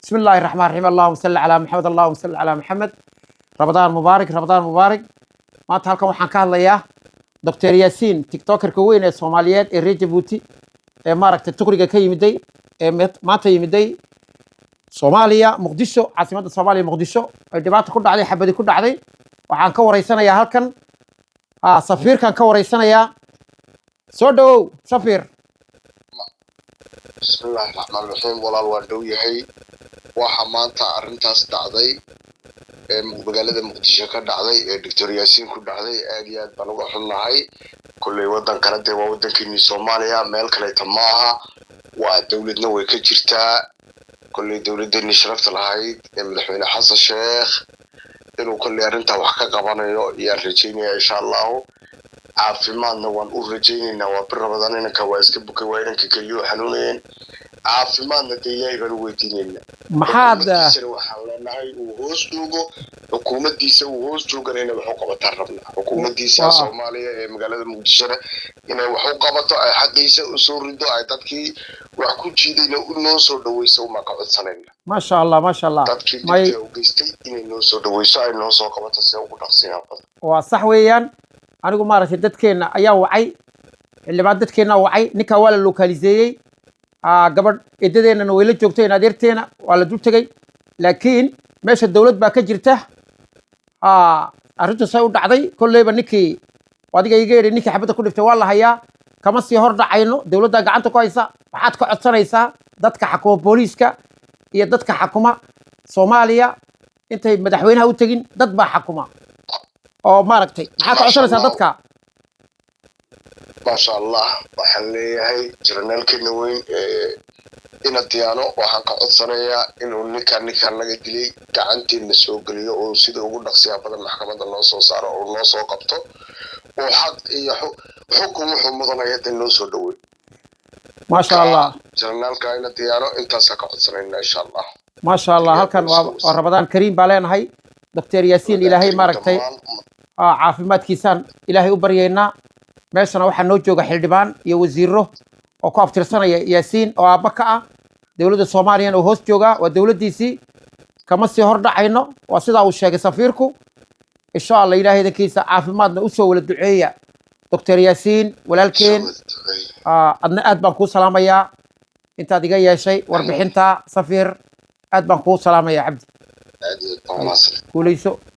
Bismi illaahi raxmaan raxiim. Allahuma salli calaa Maxamed, allahuma salli calaa Maxamed. Ramadaan mubaarak, Ramadaan mubaarak. Maanta halkan waxaan ka hadlayaa Doctor Yaasiin, TikTokerka weyn ee Soomaaliyeed ee reer Jabuuti, ee maaragtay Tukriga ka yimiday, ee maanta yimiday Soomaaliya, Muqdisho, caasimadda Soomaaliya Muqdisho, ay dhibaata ku dhacday, xabadi ku dhacday. Waxaan ka wareysanayaa halkan safiirkan ka wareysanayaa. Soo dhawow, safiir. Bismillahi raxmaan raxiim. Walaal, waan dhow yahay. Waxa maanta arrintaas dhacday ee magaalada Muqdisho ka dhacday ee Doctor Yaasiin ku dhacday, aad iyo aad baan uga xunnahay. Kolley waddankana dee waa waddankeennii Soomaaliya, meel kaleeta maaha, waa dowladna way ka jirtaa. Kolley dowladdeennii sharafta lahayd ee Madaxweyne Xasan Sheekh inuu kolley arrintaa wax ka qabanayo ayaan rajaynaya, insha Allahu. Caafimaadna waan u rajaynaynaa. Waa bir Ramadaan, inanka waa iska bukay, waa inanka keliyuu xanuunayeen. Caafimaadna dee Ilaahay baan u weydiinaynaa. Maxaad Xukuumaddiisana waxaan leenahay uu hoos joogo, xukuumaddiisa uu hoos joogana inay wax u qabataan rabnaa. Xukuumaddiisa Soomaaliya ee magaalada Muqdishona inay wax u qabato, ay xaqiisa usoo rido, ay dadkii wax ku jiidayna noo soo dhaweyso umaan ka codsanayna. Maasha Allah, maasha Allah. Dadkii May dhibta u geystay inay noo soo dhaweyso, ay noo soo qabato si ugu dhaqsiyaa badan. Waa sax weeyaan. Anigu maaragtay dadkeenna ayaa wacay, xildhibaan dadkeenna wacay. Ninkaa waa la lokaliseeyey. Gabadh edadeennana way la joogtay, in adeerteena waa la dul tegey, laakiin meesha dowlad baa ka jirta. Arrintu say u dhacday kolleyba, ninkii adiga iga yidhi, ninkii xabadda ku dhiftay waa la hayaa. Kama sii hor dhacayno, dowladdaa gacanta ku haysa. Waxaad ka codsanaysaa dadka xakuma booliiska iyo dadka xakuma Soomaaliya, intay madaxweynaha u tegin, dad baa xakuma oo maaragtay, maxaa ka Maasha codsanaysaa Allah. dadka? Maasha Allah. Waxaan leeyahay jiranaalkeena weyn ee ina Diyaano, waxaan ka codsanayaa inuu ninkan laga dilay gacanteena soo geliyo, oo sida ugu dhaqsiyaha badan maxkamadda noo soo saaro, oo noo soo qabto, oo xaq iyo xukun wuxuu mudanaya dee noo soo dhaweey. Maasha Allah. Jiranaalka ina Diyaano intaasaa ka codsanaynaa, insha Allah. Maasha Allah. Halkan waa Ramadaan kariim baa leenahay. Doctor Yaasiin, Ilaahay maaragtay caafimaadkiisaan Ilaahay u baryaynaa. Meeshana waxaa noo jooga xildhibaan iyo wasiiro oo ku abtirsanaya Yaasiin oo aabba ka ah. Dowladda Soomaaliyana uu hoos joogaa, waa dowladdiisii. Kama sii hor dhacayno, waa sidaa uu sheegay safiirku. Insha Allah, Ilahay idankiisa caafimaadna usoo wala duceeya Doctor Yaasiin walaalkeen. Adna aad baan kuu salaamayaa intaad iga yeeshay warbixinta. Safiir, aad baan kuu salaamayaa. Cabdi. Aad iyo aad baan umahadsan. Guuleyso.